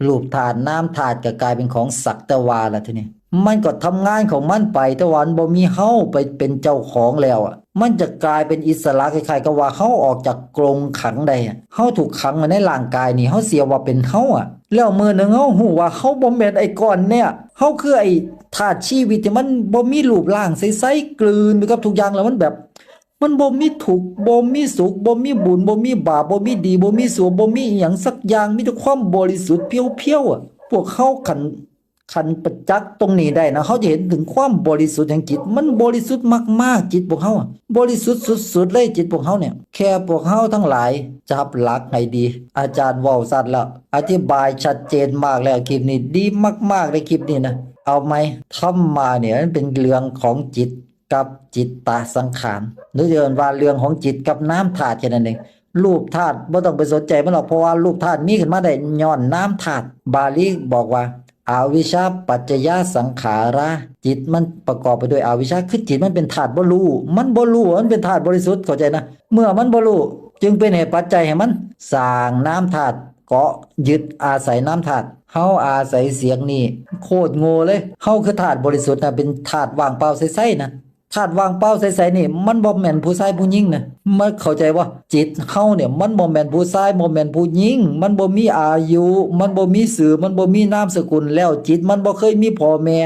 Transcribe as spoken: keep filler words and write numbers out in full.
รูปธาตุนามธาตุก็กลายเป็นของสักแต่ว่าละทีนี้ มันก็ทำงานของมันไป แต่ว่ามันบ่มีเฮาไปเป็นเจ้าของแล้วอะ มันจะกลายเป็นอิสระ คล้ายๆกับว่าเฮาออกจากกรงขังได้อะ เฮาถูกขังไว้ในร่างกายนี่ เฮาเสียว่าเป็นเฮาอะ แล้วมื้อหนึ่งเฮาฮู้ว่าเฮาบ่แม่นไอ้ก้อนเนี่ย เฮาคือไอ้ธาตุชีวิตที่มันบ่มีรูปร่างใสๆ กลืนไปกับทุกอย่าง แล้วมันแบบ มันบ่มีทุกข์ บ่มีสุข บ่มีบุญ บ่มีบาป บ่มีดี บ่มีชั่ว บ่มีอิหยังสักอย่าง มีแต่ความบริสุทธิ์เพียวๆอะ พวกเฮาคัน คันประจักษ์ตรงนี้ได้นะ เฮาจะเห็นถึงความบริสุทธิ์แห่งจิต มันบริสุทธิ์มากๆ จิตพวกเฮาอะ บริสุทธิ์สุดๆ เลยจิตพวกเฮาเนี่ย แค่พวกเฮาทั้งหลายจับหลักให้ดี อาจารย์เว้าชัดแล้ว อธิบายชัดเจนมากแล้ว คลิปนี้ดีมากๆ เลยคลิปนี้นะ เอาไหม ธรรมะเนี่ยมันเป็นเรื่องของจิตกับจิตตสังขาร หรือจะเอิ้นว่าเรื่องของจิตกับนามธาตุแค่นั้นเอง รูปธาตุบ่ต้องไปสนใจมันหรอก เพราะว่ารูปธาตุมีขึ้นมาได้ย้อนนามธาตุ บาลีบอกว่า อวิชชาปัจจยสังขารา จิตมันประกอบไปด้วยอวิชชา คือจิตมันเป็นธาตุบ่รู้ มันบ่รู้ว่ามันเป็นธาตุบริสุทธิ์ เข้าใจนะ เมื่อมันบ่รู้ จึงเป็นเหตุปัจจัยให้มันสร้างนามธาตุ เกาะยึดอาศัยนามธาตุ เฮาอาศัยเสียงนี่ โคตรโง่เลย เฮาคือธาตุบริสุทธิ์นะ เป็นธาตุว่างเปล่าใสๆ นะ ธาตุว่างเปล่าใสๆ นี่ มันบ่แม่นผู้ชายผู้หญิงนะ มันเข้าใจว่าจิตเฮาเนี่ย มันบ่แม่นผู้ชาย บ่แม่นผู้หญิง มันบ่มีอายุ มันบ่มีชื่อ มันบ่มีนามสกุล แล้วจิตมันบ่เคยมีพ่อแม่